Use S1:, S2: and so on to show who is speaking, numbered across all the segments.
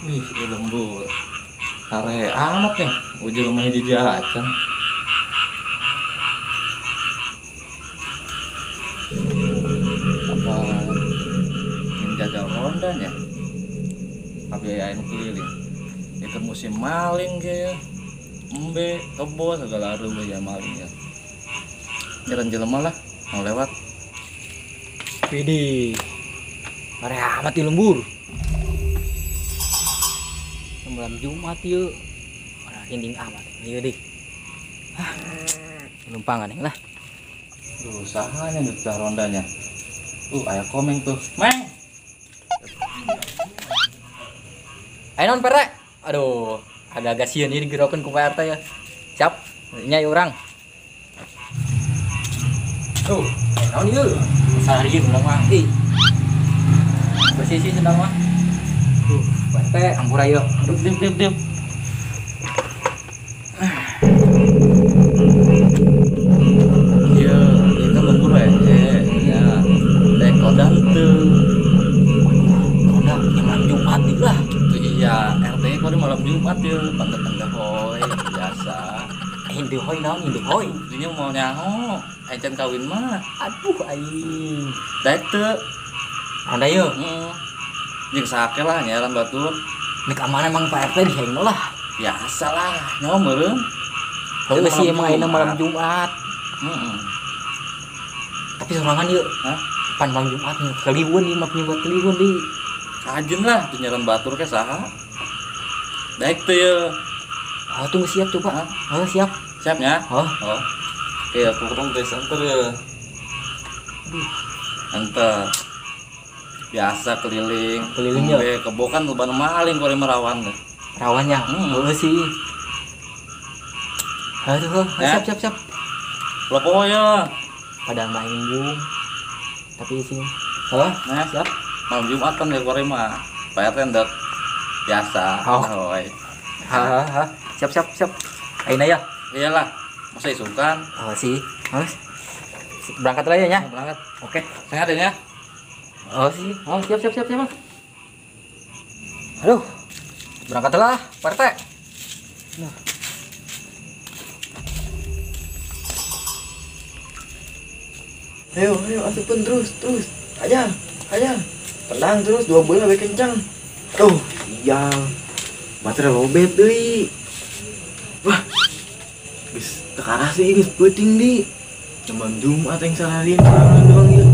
S1: Ih, lembur. Hare amat ya, ujung rumah hiji acan. Apa yang jajal rondanya? Tapi aing keliling. Itu musim maling kayak embe, kebo segala rupa ya maling ya. Jalan jelema lah, mau lewat.
S2: Widih. Hare amat di lembur. Malam Jumat yuk, orang rinding amat ieu deh. Hah, lumpangan lah.
S1: Duh, sahanya nih rondanya. Aya komeng tuh. Meng.
S2: Ayo non Pak. Aduh, agak-agak sieun ieu digerokeun ku Pak RT ya. Siap, nya ieu urang. Tuh, naon ieu? Seharian urang mah. Ih. Bersih sih sedang mah. Tuh, Pak RT ampura ieu.
S1: Dip dip dip. Iya, ieu kan lembur ya. Ya. Dek kodan teu.
S2: Kodan yang malam Jumat ieu lah.
S1: Iya, RT kok di malam Jumat ya, tanda-tanda hoi biasa.
S2: Aing teu hoi naon ieu hoi.
S1: Dinya mau nyaho, aing can kawin mah.
S2: Aduh aing.
S1: Daek teu.
S2: Anda ieu.
S1: Heeh. Jeung sake lah nyaran batur.
S2: Nek amanah emang Pak RT dihengno lah.
S1: Biasa lah, nyawa meureun.
S2: Heueuh sih emang ayeuna malam Jumat.
S1: Heeh.
S2: Tapi sorangan ieu.
S1: Hah?
S2: Pan malam Jumat kliwon ieu mah penyebab kliwon di.
S1: Kajen lah tuh nyaran batur ke saha. Daek teu ieu.
S2: Oh, tunggu siap coba.
S1: Hah?
S2: Oh, siap.
S1: Siapnya?
S2: Oh.
S1: Oh. Oke, aku ketemu guys anter ya.
S2: Aduh.
S1: Anter. Biasa keliling.
S2: Keliling ya.
S1: Kebo kan leban maling kalau merawan.
S2: Rawannya. Heeh sih. Aduh,
S1: ya?
S2: Siap siap siap.
S1: Lopo ya.
S2: Padahal main bung. Tapi sih. Hah?
S1: Nah,
S2: siap.
S1: Malam Jumat kan ya kore mah. Pak RT ndak biasa.
S2: Oh. Ha ha. Siap siap siap. Ayeuna ya.
S1: Iyalah. Masa isungkan?
S2: Oh sih. Harus. Berangkat lah ya nya.
S1: Berangkat.
S2: Oke.
S1: Saya ada nya.
S2: Oh sih. Oh siap siap siap siap. Aduh. Berangkat lah, Pak RT. Nah.
S3: Ayo, ayo asupun terus, terus. Aja, aja. Tendang terus dua bola lebih kencang. Tuh, iya. Baterai lobet deui. Wah. Geus teu karah sih geus peuting di. Malam Jumat yang seharian doang ieu.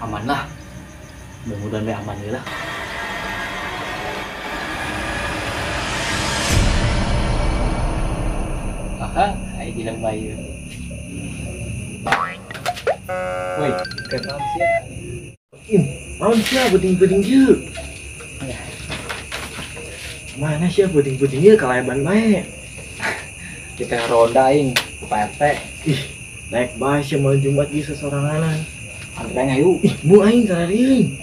S2: Aman lah. Mudah-mudahan deh aman lah. Aha, ayo jalan bayu. Woi, kenapa sih?
S3: Im, naon sia beuting-beuting kieu? Mana sia beuting-beuting ieu kalayaban bae.
S2: Kita ronda aing Pak RT.
S3: Ih, naik bae sia malam Jumat ieu sesoranganan.
S2: Antreng ayo.
S3: Ih, mu aing sararieun.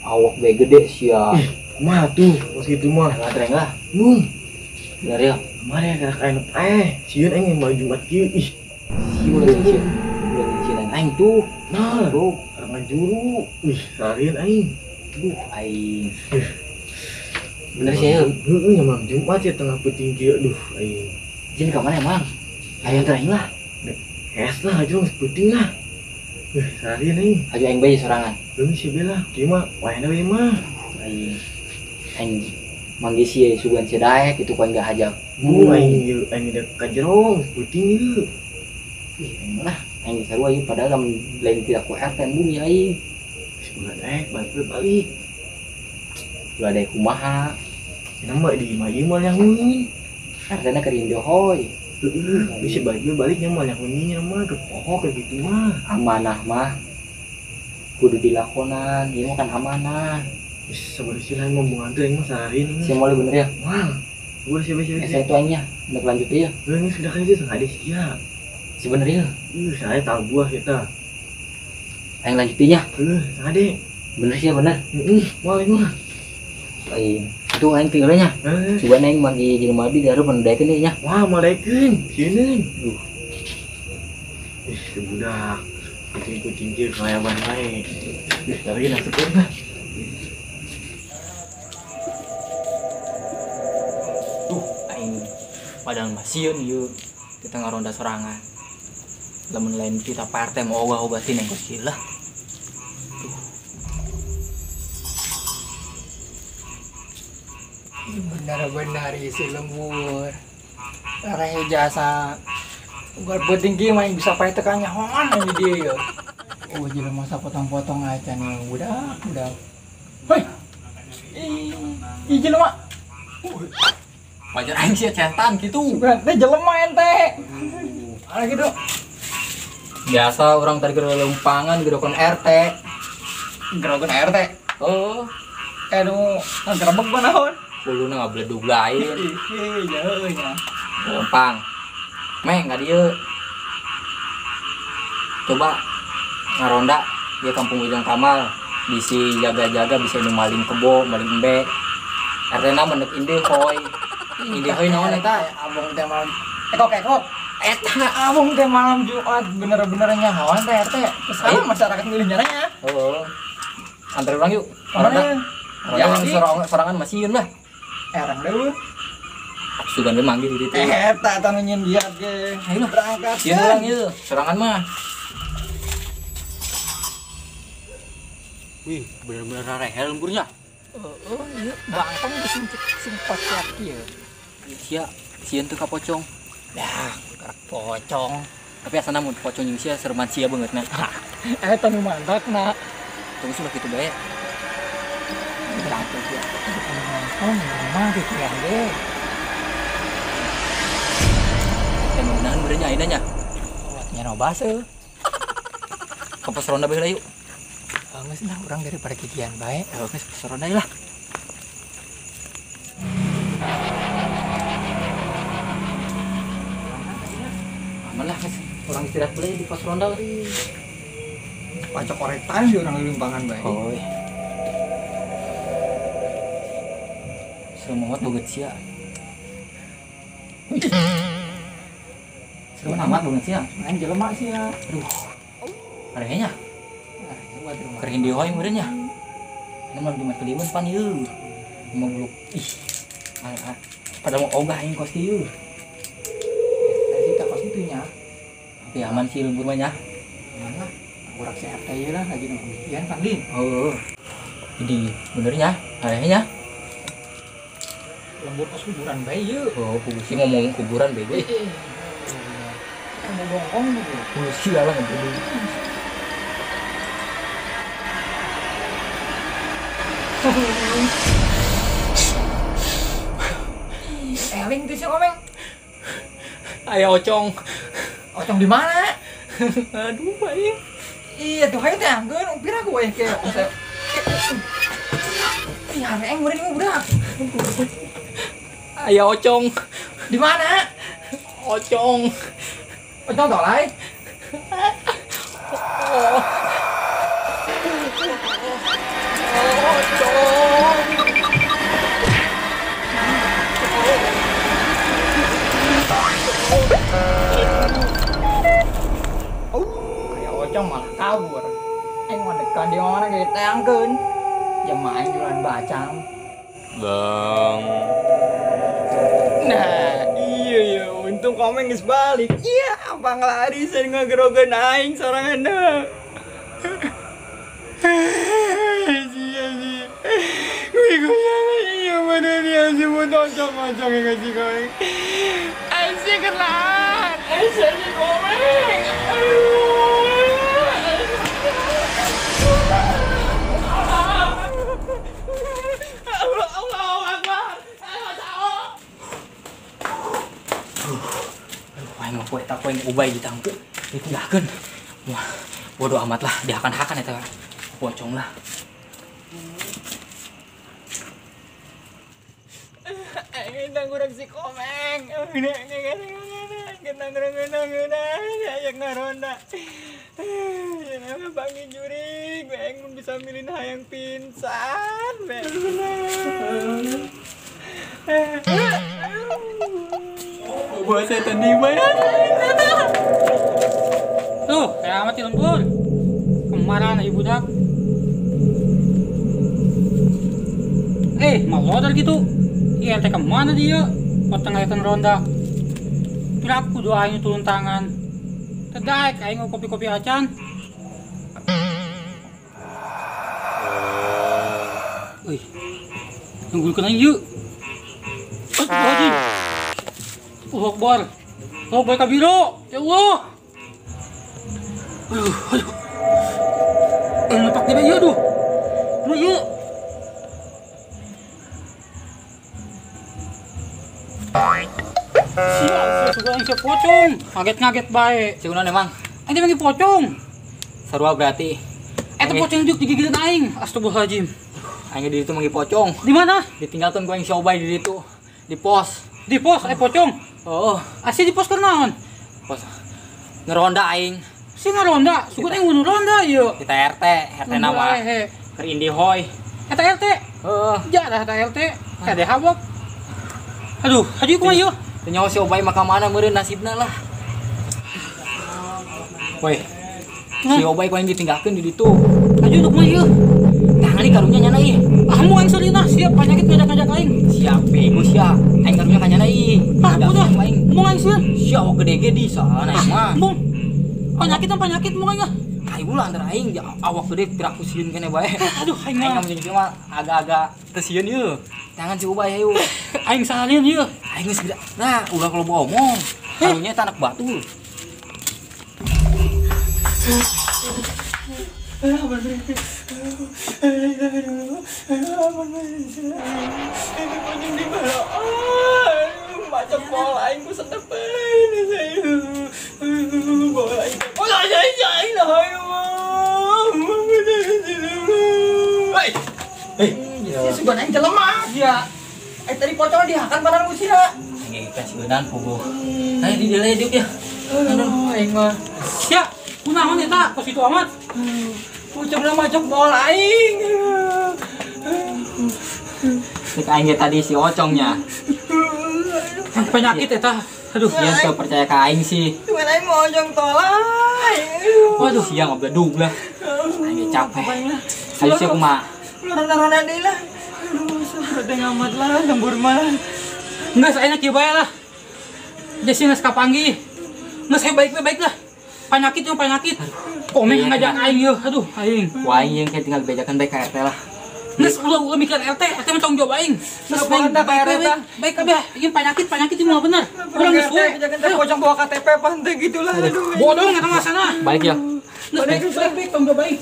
S2: Awak bae gede sia.
S3: Ih, mah tuh, kos kitu mah.
S2: Antreng lah.
S3: Mung.
S2: Bener ya?
S3: Mana ya gerak aing sieun aing malam Jumat kieu. Ih,
S2: sieun sieun. Ulah aing tuh.
S3: Nah, bro, orang juru. Ih, sararieun aing.
S2: Duh, aing. Bener sih ya?
S3: Heeh, malam Jumat ya tengah peuting kieu. Duh, aing.
S2: Jin ka mana emang? Ayo antar aing lah.
S3: Hes lah, aja geus peuting lah. Sararieun aing.
S2: Aja aing bae sorangan.
S3: Leungit si Bella, kieu mah wayahna we mah.
S2: Aing. Aing manggih sia sugan sia daek kitu ku aing gak hajak.
S3: Bu aing ieu aing dek ka jero geus peuting ieu.
S2: Ih, aing lah. Aing sarua ieu padahal lamun lain tidak ku RT bumi aing.
S3: Geus ulah daek balik balik.
S2: Ulah daek kumaha?
S3: Cenah mah di imah ieu mah nyahuin.
S2: RT na keur indohoy.
S3: Heeh, bisa balik balik nya mah nyahuin nya mah ke poho kayak gitu mah.
S2: Amanah mah kudu dilakonan, ieu mah kan amanah.
S3: Wis sabar sih lain mau nganter aing mah seharian ini.
S2: Sia moal bener ya?
S3: Wah. Gua siapa siapa.
S2: Saya itu aingnya, hendak lanjut ya.
S3: Ini sudah kayak itu sengaja sia.
S2: Sebenernya.
S3: Saya tahu buah kita.
S2: Aing lanjutinya.
S3: Sengaja.
S2: Bener sih ya bener.
S3: Heeh, moal aing mah.
S2: Aing. Itu aing tinggalnya. Coba aing manggih jelema di daru pendaikeun ieu nya.
S3: Wah, moal daekeun. Sieun.
S2: Duh.
S3: Ih, si budak. Kucing-kucing kieu kalayaban wae. Ih, dari nasibkeun lah.
S2: Tuh, aing padahal masieun ieu di tengah ronda sorangan. Lamun lain kita Pak RT mau ogah-obatin yang kos kieu lah.
S4: Benar-benar isi lembur. Larang jasa ugal penting kieu mah bisa pae tekannya hon aja dia. Oh, jelema masa potong-potong aja nih budak, budak. Hoi. Ih, jelema.
S2: Wajar aing sih cetan gitu.
S4: Bukan, teh jelema ente. Ada gitu.
S2: Biasa orang tadi geura lempangan gerokan RT.
S4: Gerokan RT.
S2: Oh.
S4: Aduh, ngagerebek mah naon?
S2: Kuluna ngabledug lain.
S4: Ih, jauh nya.
S2: Lempang. Meh enggak dieu. Coba ngaronda dia kampung Ujung Kamal bisi jaga-jaga bisa nu maling kebo, maling embe. RT na menek inde hoi. Inde hoi naon eta?
S4: Abang teh malam ekok-ekok. Eta abang teh malam Jumat bener-bener nyahoan teh RT. Salah masyarakat milih nyaranya.
S2: Heeh. Antar urang yuk. Ngaronda. Ya sorangan masieun lah.
S4: Erang deui.
S2: Sugan we manggil di ditu.
S4: Eta eta nu nyieun biat ge.
S2: Ayo
S4: berangkat.
S2: Sieun urang ieu, sorangan mah. Wih, bener-bener rarehel lemburnya.
S4: Heeh, ieu bangtong geus sing pocok ieu.
S2: Sia, sieun teu ka pocong.
S4: Dah, karak pocong.
S2: Tapi asana mun pocong jeung sia sereman sia beungeutna.
S4: Eta nu mantakna.
S2: Tunggu sudah kitu bae.
S4: Berangkat ya. Nonton mah gitu ya ge.
S2: Emang nahan beureunya ayeuna nya.
S4: Nya no base.
S2: Ka pos ronda bae lah yuk.
S4: Geus lah urang daripada kikian bae.
S2: Geus pos ronda lah. Aman lah geus. Urang istirahat bae di pos ronda lah.
S4: Pacok koretan di urang limpangan bae.
S2: Oh. Serem amat banget sia. Serem amat banget sia.
S4: Main jelema sia.
S2: Aduh. Arehnya. Kering di hoi meureun nya. Ini mah Jumat Kliwon pan ieu. Mau beluk. Ih. Padahal mau ogah aing kos kieu.
S4: Tadi tak kos kitu nya.
S2: Tapi aman sih lembur mah nya.
S4: Aman lah. Urang si RT ieu lah lagi nungguan pan Lin.
S2: Heeh. Jadi benernya arehnya.
S4: Lembur kos kuburan bae ieu.
S2: Oh, sih ngomong kuburan bae ge.
S4: Mau bongkong gitu.
S2: Sih lah ngomong.
S4: Eling tuh sih komeng.
S2: Aya ocong.
S4: Ocong di mana?
S2: Aduh, bae.
S4: Iya tuh hayu teh anggeun pira ku we ke. Ih, aing meureun budak.
S2: Aya ocong.
S4: Di mana?
S2: Ocong.
S4: Ocong tolai.
S2: Oh. Ocong.
S4: Kayak ocong malah kabur. Aing mah dekan di mana ge tangkeun. Jemaah aing jualan bacang.
S1: Bang.
S4: Nah, iya ya, untung komeng geus balik. Iya, abang lari sering ngagerogeun aing sorangan deh. Iya sih. Iya mana dia sebut ocong-ocong yang ngasih komeng. Asik kelar, asik si komeng. Allahu Akbar.
S2: Aduh, aing mah poe eta poe ubay ditangku. Ditinggalkeun. Wah, bodo amat lah, dihakan-hakan eta. Pocong lah.
S4: Aing tanggurak si komeng. Ayak ngaronda. Jangan bangi jurig, aing mun bisa milih hayang pingsan.
S2: Buat setan di mana? Tuh, kayak amat di lembur. Kemarahan ibu budak. Mau lodar gitu. Iya, RT kemana dia? Potong ayekan ronda. Piraku doain turun tangan. Tedaek aing kopi-kopi acan. Wih. Nunggu kena yuk. Astagfirullahaladzim. Allahu Akbar. Allahu Akbar kabiro. Ya Allah. Aduh, aduh. Lepak di ieu aduh. Aduh ieu. Siap, siap aing siap pocong. Kaget-ngaget bae.
S5: Sigunan emang.
S2: Aing teh manggil pocong.
S5: Sarua berarti.
S2: Eta pocong juk digigitan aing. Astagfirullahaladzim.
S5: Aing di ditu manggil pocong.
S2: Di mana?
S5: Ditinggalkan ku aing si Obay di ditu. Di pos.
S2: Di pos pocong.
S5: Oh,
S2: asih di pos keur naon?
S5: Pos. Ngeronda aing.
S2: Si ngaronda, sugan aing nu ronda ieu.
S5: Kita RT, RT nama. Keur Indihoy.
S2: Eta RT.
S5: Heeh.
S2: Jarah eta RT. Kade habok. Aduh, haji kumaha ieu?
S5: Teu nyaho si Obay mah ka mana meureun nasibna lah. Woi. Si Obay ku aing ditinggalkeun di ditu.
S2: Haji nu kumaha ieu?
S5: Tah ari karunya nyana ih.
S2: Ah mu aing sarina siap panyakit ngajak-ngajak aing.
S5: Siap bego sia. Aing karunya ka nyana ih.
S2: Ah udah aing. Mu aing sieun.
S5: Sia awak gede ge di sana aing mah.
S2: Mung. Penyakit penyakit mu aing ah.
S5: Aing ulah antar aing awak gede piraku sieun keneh bae.
S2: Aduh aing
S5: mah. Aing mah agak-agak teu sieun ieu. Tangan si Ubay ayo.
S2: Aing salin ieu.
S5: Aing geus gede. Nah, ulah kalau bawa omong. Karunya eta anak batu.
S3: Macam bola aing ku setepen. Bola aing. Bola aing aing lah. Hei. Si sugan aing jelema.
S5: Iya.
S3: Tadi pocong dihakan padahal ku sia.
S5: Aing kasih beunang puguh. Ayo di dieu diuk ya.
S3: Aduh, aing mah.
S2: Sia, kunaon eta? Kos itu amat.
S3: Pocongna macok bola aing.
S5: Cek aing ge tadi si Ocongnya.
S2: Penyakit eta. Aduh,
S5: dia teu percaya ka aing sih.
S3: Cuman aing mau ojong tolai.
S5: Waduh, sia ngabledug lah. Aing ge capek. Ayo sia kumaha?
S3: Ronda-ronda deui lah. Aduh, sabrode ngamat lah lembur mah.
S2: Geus ayeuna kieu bae lah. Geus geus kapanggih. Geus baik baik lah. Penyakit yang penyakit. Komeng ngajak aing ieu. Aduh, aing.
S5: Ku aing yang kayak tinggal bejakan bae ka RT lah.
S2: Geus ulah mikir RT, RT mah tanggung jawab aing. Geus baik baik kabeh. Ieu penyakit ieu mah bener. Urang geus we.
S3: Bejakan teh pocong bawa KTP pantai gitulah. Aduh.
S2: Bodong eta mah sana.
S5: Balik ya.
S2: Geus baik baik tanggung jawab aing.